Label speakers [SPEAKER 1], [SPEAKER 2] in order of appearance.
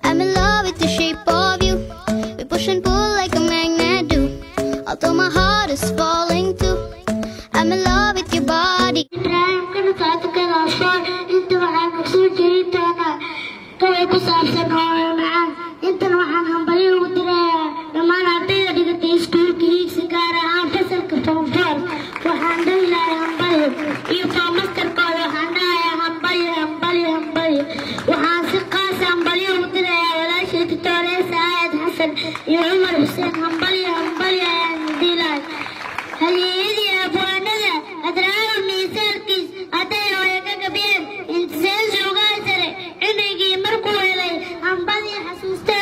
[SPEAKER 1] I'm in love with the shape of you. We push and pull like a magnet do. Although my heart is falling too. I'm in love with your body.
[SPEAKER 2] Ibraahim, kana socota kalaasfoor. Inta waxaan kusoo jeedin doonaa gabay ku saabsan hooyo macaan. Intan waxaan hambalyo ugu dirayaa dhammaan ardayda dhigatay iskuulka Hiigsi, gaar ahaan fasalka form 4. Waxaan dhihi lahay hambalyo, iyo form masterkooda waxaan dhahayaa hambalyo, hambalyo, hambalyo. Waxaan si qaas hambalyo ugu dirayaa walaashay Tutoreesa Aayad Xasan iyo Cumar Xuseen. Hambalyo, hambalyo ayaan dhihi lahay. Halyeeyadii abwaanada Adraawi miisaalkiis hadday hooyo ka gabiyeen, intiseen suugaa sare cimrigii markuu helay hambadii xasuustee.